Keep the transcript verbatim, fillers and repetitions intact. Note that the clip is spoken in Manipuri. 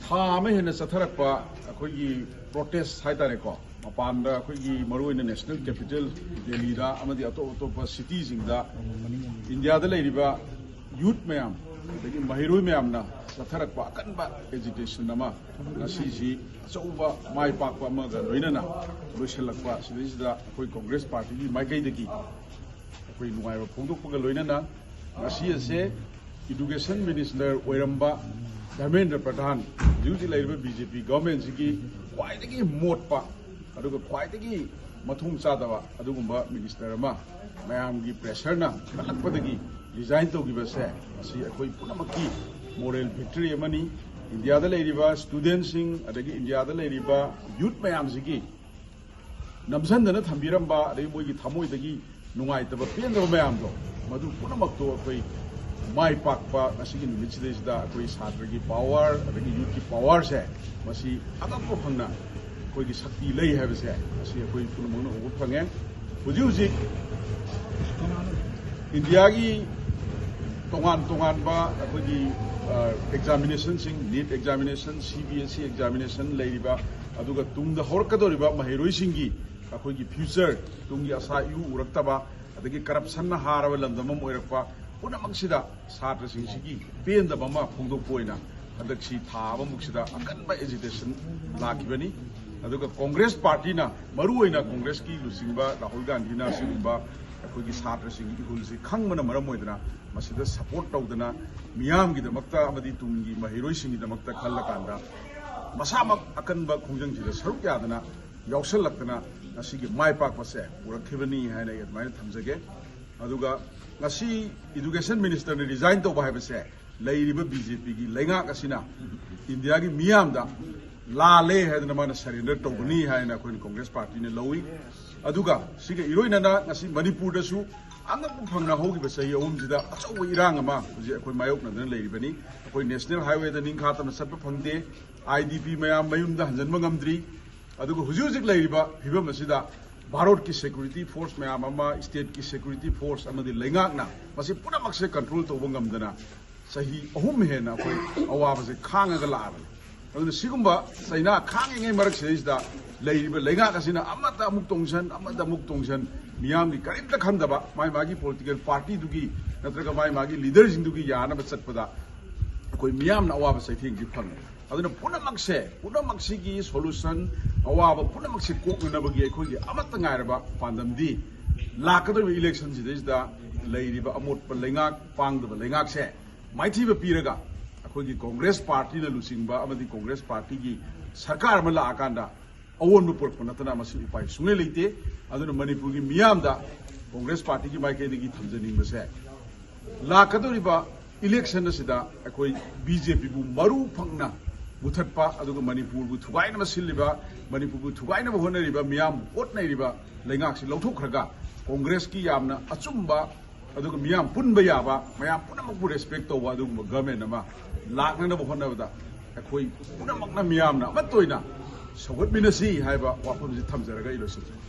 ꯊꯥ ꯑꯃ ꯍꯦꯟꯅ ꯆꯠꯊꯔꯛꯄ ꯑꯩꯈꯣꯏꯒꯤ ꯄ꯭ꯔꯣꯇꯦꯁ ꯍꯥꯏꯇꯥꯔꯦꯀꯣ, ꯃꯄꯥꯟꯗ ꯑꯩꯈꯣꯏꯒꯤ ꯃꯔꯨꯑꯣꯏꯅ ꯅꯦꯁꯅꯦꯜ ꯀꯦꯄꯤꯇꯦꯜ ꯗꯦꯜꯂꯤꯗ ꯑꯃꯗꯤ ꯑꯇꯣꯞ ꯑꯇꯣꯞꯄ ꯁꯤꯇꯤꯁꯤꯡꯗ ꯏꯟꯗꯤꯌꯥꯗ ꯂꯩꯔꯤꯕ ꯌꯨꯠ ꯃꯌꯥꯝ ꯑꯗꯒꯤ ꯃꯍꯩꯔꯣꯏ ꯃꯌꯥꯝꯅ ꯆꯠꯊꯔꯛꯄ ꯑꯀꯟꯕ ꯑꯦꯖꯤꯇꯦꯁꯟ ꯑꯃ ꯉꯁꯤꯁꯤ ꯑꯆꯧꯕ ꯃꯥꯏ ꯄꯥꯛꯄ ꯑꯃꯒ ꯂꯣꯏꯅꯅ ꯂꯣꯏꯁꯤꯜꯂꯛꯄ, ꯁꯤꯗꯩꯁꯤꯗ ꯑꯩꯈꯣꯏ ꯀꯣꯡꯒ꯭ꯔꯦꯁ ꯄꯥꯔꯇꯤꯒꯤ ꯃꯥꯏꯀꯩꯗꯒꯤ ꯑꯩꯈꯣꯏ ꯅꯨꯡꯉꯥꯏꯕ ꯐꯣꯡꯗꯣꯛꯄꯒ ꯂꯣꯏꯅꯅ ꯉꯁꯤ ꯑꯁꯦ ꯏꯗꯨꯀꯦꯁꯟ ꯃꯤꯅꯤꯁꯇꯔ ꯑꯣꯏꯔꯝꯕ ꯙꯔꯃꯦꯟꯗ꯭ꯔ ꯄ꯭ꯔꯙꯥꯟ, ꯍꯧꯖꯤꯛ ꯍꯧꯖꯤꯛ ꯂꯩꯔꯤꯕ ꯕꯤ ꯖꯦ ꯄꯤ ꯒꯚꯔꯟꯃꯦꯟꯁꯤꯒꯤ ꯈ꯭ꯋꯥꯏꯗꯒꯤ ꯃꯣꯠꯄ ꯑꯗꯨꯒ ꯈ꯭ꯋꯥꯏꯗꯒꯤ ꯃꯊꯣꯡ ꯆꯥꯗꯕ ꯑꯗꯨꯒꯨꯝꯕ ꯃꯤꯅꯤꯁꯇꯔ ꯑꯃ ꯃꯌꯥꯝꯒꯤ ꯄ꯭ꯔꯦꯁꯔꯅ ꯀꯜꯂꯛꯄꯗꯒꯤ ꯔꯤꯖꯥꯏꯟ ꯇꯧꯈꯤꯕꯁꯦ, ꯃꯁꯤ ꯑꯩꯈꯣꯏ ꯄꯨꯝꯅꯃꯛꯀꯤ ꯃꯣꯔꯦꯜ ꯚꯤꯛꯇꯔꯤ ꯑꯃꯅꯤ꯫ ꯏꯟꯗꯤꯌꯥꯗ ꯂꯩꯔꯤꯕ ꯁ꯭ꯇꯨꯗꯦꯟꯁꯤꯡ ꯑꯗꯒꯤ ꯏꯟꯗꯤꯌꯥꯗ ꯂꯩꯔꯤꯕ ꯌꯨꯠ ꯃꯌꯥꯝꯁꯤꯒꯤ ꯅꯝꯁꯤꯟꯗꯅ ꯊꯝꯕꯤꯔꯝꯕ ꯑꯗꯒꯤ ꯃꯣꯏꯒꯤ ꯊꯃꯣꯏꯗꯒꯤ ꯅꯨꯡꯉꯥꯏꯇꯕ ꯄꯦꯟꯗꯕ ꯃꯌꯥꯝꯗꯣ, ꯃꯗꯨ ꯄꯨꯝꯅꯃꯛꯇꯣ ꯑꯩꯈꯣꯏ ꯃꯥꯏ ꯄꯥꯛꯄ ꯉꯁꯤꯒꯤ ꯅꯨꯃꯤꯠꯁꯤꯗꯩꯁꯤꯗ ꯑꯩꯈꯣꯏ ꯁꯥꯇ꯭ꯔꯒꯤ ꯄꯥꯋꯔ ꯑꯗꯒꯤ ꯌꯨꯠꯀꯤ ꯄꯥꯋꯔꯁꯦ, ꯃꯁꯤ ꯑꯉꯛꯄ ꯐꯪꯅ ꯑꯩꯈꯣꯏꯒꯤ ꯁꯛꯇꯤ ꯂꯩ ꯍꯥꯏꯕꯁꯦ ꯃꯁꯤ ꯑꯩꯈꯣꯏ ꯄꯨꯝꯅꯃꯛꯅ ꯎꯕ ꯐꯪꯉꯦ꯫ ꯍꯧꯖꯤꯛ ꯍꯧꯖꯤꯛ ꯏꯟꯗꯤꯌꯥꯒꯤ ꯇꯣꯉꯥꯟ ꯇꯣꯉꯥꯟꯕ ꯑꯩꯈꯣꯏꯒꯤ ꯑꯦꯛꯖꯥꯃꯤꯅꯦꯁꯟꯁꯤꯡ, NEET examination, C B S E examination ꯂꯩꯔꯤꯕ, ꯑꯗꯨꯒ ꯇꯨꯡꯗ ꯍꯧꯔꯛꯀꯗꯧꯔꯤꯕ ꯃꯍꯩꯔꯣꯏꯁꯤꯡꯒꯤ ꯑꯩꯈꯣꯏꯒꯤ ꯐ꯭ꯌꯨꯆꯔ, ꯇꯨꯡꯒꯤ ꯑꯁꯥ ꯏꯎ ꯎꯔꯛꯇꯕ, ꯑꯗꯒꯤ ꯀꯔꯞꯁꯟꯅ ꯍꯥꯔꯕ ꯂꯝꯗꯝ ꯑꯃ ꯑꯣꯏꯔꯛꯄ ꯄꯨꯝꯅꯃꯛꯁꯤꯗ ꯁꯥꯇ꯭ꯔꯁꯤꯡꯁꯤꯒꯤ ꯄꯦꯟꯗꯕ ꯑꯃ ꯐꯣꯡꯗꯣꯛꯄ ꯑꯣꯏꯅ ꯍꯟꯗꯛꯁꯤ ꯊꯥ ꯑꯃꯃꯨꯛꯁꯤꯗ ꯑꯀꯟꯕ ꯑꯦꯖꯤꯇꯦꯁꯟ ꯂꯥꯛꯈꯤꯕꯅꯤ꯫ ꯑꯗꯨꯒ ꯀꯣꯡꯒ꯭ꯔꯦꯁ ꯄꯥꯔꯇꯤꯅ, ꯃꯔꯨꯑꯣꯏꯅ ꯀꯣꯡꯒ꯭ꯔꯦꯁꯀꯤ ꯂꯨꯆꯤꯡꯕ ꯔꯥꯍꯨꯜ ꯒꯥꯟꯙꯤꯅ ꯑꯁꯤꯒꯨꯝꯕ ꯑꯩꯈꯣꯏꯒꯤ ꯁꯥꯇ꯭ꯔꯁꯤꯡꯒꯤ ꯏꯍꯨꯜꯁꯤ ꯈꯪꯕꯅ ꯃꯔꯝ ꯑꯣꯏꯗꯅ ꯃꯁꯤꯗ ꯁꯄꯣꯔꯠ ꯇꯧꯗꯅ ꯃꯤꯌꯥꯝꯒꯤꯗꯃꯛꯇ ꯑꯃꯗꯤ ꯇꯨꯡꯒꯤ ꯃꯍꯩꯔꯣꯏꯁꯤꯡꯒꯤꯗꯃꯛꯇ ꯈꯜꯂꯀꯥꯟꯗ ꯃꯁꯥꯃꯛ ꯑꯀꯟꯕ ꯈꯣꯡꯖꯪꯁꯤꯗ ꯁꯔꯨꯛ ꯌꯥꯗꯅ ꯌꯥꯎꯁꯜꯂꯛꯇꯅ ꯉꯁꯤꯒꯤ ꯃꯥꯏ ꯄꯥꯛꯄꯁꯦ ꯄꯨꯔꯛꯈꯤꯕꯅꯤ ꯍꯥꯏꯅ ꯑꯩ ꯑꯗꯨꯃꯥꯏꯅ ꯊꯝꯖꯒꯦ꯫ ꯑꯗꯨꯒ ꯉꯁꯤ ꯏꯗꯨꯀꯦꯁꯟ ꯃꯤꯅꯤꯁꯇꯔꯅ ꯔꯤꯖꯥꯏꯟ ꯇꯧꯕ ꯍꯥꯏꯕꯁꯦ ꯂꯩꯔꯤꯕ ꯕꯤ ꯖꯦ ꯄꯤꯒꯤ ꯂꯩꯉꯥꯛ ꯑꯁꯤꯅ ꯏꯟꯗꯤꯌꯥꯒꯤ ꯃꯤꯌꯥꯝꯗ ꯂꯥꯜꯂꯦ ꯍꯥꯏꯗꯅ ꯃꯥꯅ ꯁꯔꯦꯟꯗꯔ ꯇꯧꯒꯅꯤ ꯍꯥꯏꯅ ꯑꯩꯈꯣꯏꯅ ꯀꯣꯡꯒ꯭ꯔꯦꯁ ꯄꯥꯔꯇꯤꯅ ꯂꯧꯏ꯫ ꯑꯗꯨꯒ ꯁꯤꯒ ꯏꯔꯣꯏꯅꯅ ꯉꯁꯤ ꯃꯅꯤꯄꯨꯔꯗꯁꯨ ꯑꯉꯛꯄ ꯐꯪꯅ ꯍꯧꯈꯤꯕ ꯆꯍꯤ ꯑꯍꯨꯝꯁꯤꯗ ꯑꯆꯧꯕ ꯏꯔꯥꯡ ꯑꯃ ꯍꯧꯖꯤꯛ ꯑꯩꯈꯣꯏ ꯃꯥꯌꯣꯛꯅꯗꯅ ꯂꯩꯔꯤꯕꯅꯤ꯫ ꯑꯩꯈꯣꯏ ꯅꯦꯁꯅꯦꯜ ꯍꯥꯏꯋꯦꯗ ꯅꯤꯡꯈꯥ ꯇꯝꯅ ꯆꯠꯄ ꯐꯪꯗꯦ, ꯑꯥꯏ ꯗꯤ ꯄꯤ ꯃꯌꯥꯝ ꯃꯌꯨꯝꯗ ꯍꯟꯖꯤꯟꯕ ꯉꯝꯗ꯭ꯔꯤ꯫ ꯑꯗꯨꯒ ꯍꯧꯖꯤꯛ ꯍꯧꯖꯤꯛ ꯂꯩꯔꯤꯕ ꯐꯤꯕꯝ ꯑꯁꯤꯗ ꯚꯥꯔꯠꯀꯤ ꯁꯦꯀ꯭ꯌꯨꯔꯤꯇꯤ ꯐꯣꯔꯁ ꯃꯌꯥꯝ ꯑꯃ, ꯁ꯭ꯇꯦꯠꯀꯤ ꯁꯦꯀ꯭ꯌꯨꯔꯤꯇꯤ ꯐꯣꯔꯁ ꯑꯃꯗꯤ ꯂꯩꯉꯥꯛꯅ ꯃꯁꯤ ꯄꯨꯝꯅꯃꯛꯁꯦ ꯀꯟꯇ꯭ꯔꯣꯜ ꯇꯧꯕ ꯉꯝꯗꯅ ꯆꯍꯤ ꯑꯍꯨꯝ ꯍꯦꯟꯅ ꯑꯩꯈꯣꯏ ꯑꯋꯥꯕꯁꯦ ꯈꯥꯡꯉꯒ ꯂꯥꯛꯑꯕꯅꯤ꯫ ꯑꯗꯨꯅ ꯁꯤꯒꯨꯝꯕ ꯆꯩꯅꯥ ꯈꯥꯡꯉꯤꯉꯩ ꯃꯔꯛꯁꯤꯗꯩꯁꯤꯗ ꯂꯩꯔꯤꯕ ꯂꯩꯉꯥꯛ ꯑꯁꯤꯅ ꯑꯃꯗ ꯑꯃꯨꯛ ꯇꯣꯡꯁꯟ, ꯑꯃꯗ ꯑꯃꯨꯛ ꯇꯣꯡꯁꯟ, ꯃꯤꯌꯥꯝꯒꯤ ꯀꯔꯤꯝꯇ ꯈꯟꯗꯕ, ꯃꯥꯏ ꯃꯥꯒꯤ ꯄꯣꯂꯤꯇꯤꯀꯦꯜ ꯄꯥꯔꯇꯤꯗꯨꯒꯤ ꯅꯠꯇ꯭ꯔꯒ ꯃꯥꯏ ꯃꯥꯒꯤ ꯂꯤꯗꯔꯁꯤꯡꯗꯨꯒꯤ ꯌꯥꯅꯕ ꯆꯠꯄꯗ ꯑꯩꯈꯣꯏ ꯃꯤꯌꯥꯝꯅ ꯑꯋꯥꯕ ꯆꯩꯊꯦꯡꯁꯤ ꯐꯪꯉꯦ꯫ ꯑꯗꯨꯅ ꯄꯨꯝꯅꯃꯛꯁꯦ, ꯄꯨꯝꯅꯃꯛꯁꯤꯒꯤ ꯁꯣꯂꯨꯁꯟ, ꯑꯋꯥꯕ ꯄꯨꯝꯅꯃꯛꯁꯦ ꯀꯣꯛꯅꯅꯕꯒꯤ ꯑꯩꯈꯣꯏꯒꯤ ꯑꯃꯠꯇ ꯉꯥꯏꯔꯕ ꯄꯥꯟꯗꯝꯗꯤ ꯂꯥꯛꯀꯗꯧꯔꯤꯕ ꯏꯂꯦꯛꯁꯟꯁꯤꯗꯩꯁꯤꯗ ꯂꯩꯔꯤꯕ ꯑꯃꯣꯠꯄ ꯂꯩꯉꯥꯛ, ꯄꯥꯡꯗꯕ ꯂꯩꯉꯥꯛꯁꯦ ꯃꯥꯏꯊꯤꯕ ꯄꯤꯔꯒ ꯑꯩꯈꯣꯏꯒꯤ ꯀꯣꯡꯒ꯭ꯔꯦꯁ ꯄꯥꯔꯇꯤꯅ ꯂꯨꯆꯤꯡꯕ ꯑꯃꯗꯤ ꯀꯣꯡꯒ꯭ꯔꯦꯁ ꯄꯥꯔꯇꯤꯒꯤ ꯁꯔꯀꯥꯔ ꯑꯃ ꯂꯥꯛꯑꯀꯥꯟꯗ ꯑꯑꯣꯟꯕ ꯄꯨꯔꯛꯄ ꯅꯠꯇꯅ ꯃꯁꯤ ꯎꯄꯥꯏ ꯁꯨꯡꯂꯩ ꯂꯩꯇꯦ꯫ ꯑꯗꯨꯅ ꯃꯅꯤꯄꯨꯔꯒꯤ ꯃꯤꯌꯥꯝꯗ ꯀꯣꯡꯒ꯭ꯔꯦꯁ ꯄꯥꯔꯇꯤꯒꯤ ꯃꯥꯏꯀꯩꯗꯒꯤ ꯊꯝꯖꯅꯤꯡꯕꯁꯦ, ꯂꯥꯛꯀꯗꯧꯔꯤꯕ ꯏꯂꯦꯛꯁꯟ ꯑꯁꯤꯗ ꯑꯩꯈꯣꯏ ꯕꯤ ꯖꯦ ꯄꯤꯕꯨ ꯃꯔꯨ ꯐꯪꯅ ꯃꯨꯊꯠꯄ, ꯑꯗꯨꯒ ꯃꯅꯤꯄꯨꯔꯕꯨ ꯊꯨꯒꯥꯏꯅꯕ ꯁꯤꯜꯂꯤꯕ, ꯃꯅꯤꯄꯨꯔꯕꯨ ꯊꯨꯒꯥꯏꯅꯕ ꯍꯣꯠꯅꯔꯤꯕ, ꯃꯤꯌꯥꯝ ꯚꯣꯠ ꯅꯩꯔꯤꯕ ꯂꯩꯉꯥꯛꯁꯤ ꯂꯧꯊꯣꯛꯈ꯭ꯔꯒ ꯀꯣꯡꯒ꯭ꯔꯦꯁꯀꯤ ꯌꯥꯝꯅ ꯑꯆꯨꯝꯕ, ꯑꯗꯨꯒ ꯃꯤꯌꯥꯝ ꯄꯨꯟꯕ ꯌꯥꯕ, ꯃꯌꯥꯝ ꯄꯨꯝꯅꯃꯛꯄꯨ ꯔꯦꯁꯄꯦꯛ ꯇꯧꯕ ꯑꯗꯨꯒꯨꯝꯕ ꯒꯚꯔꯟꯃꯦꯟꯠ ꯑꯃ ꯂꯥꯛꯅꯅꯕ ꯍꯣꯠꯅꯕꯗ ꯑꯩꯈꯣꯏ ꯄꯨꯝꯅꯃꯛꯅ, ꯃꯤꯌꯥꯝꯅ ꯑꯃꯠꯇ ꯑꯣꯏꯅ ꯁꯧꯒꯠꯃꯤꯟꯅꯁꯤ ꯍꯥꯏꯕ ꯋꯥꯐꯝꯁꯤ ꯊꯝꯖꯔꯒ ꯑꯩ ꯂꯣꯏꯁꯤꯟꯖꯔꯦ꯫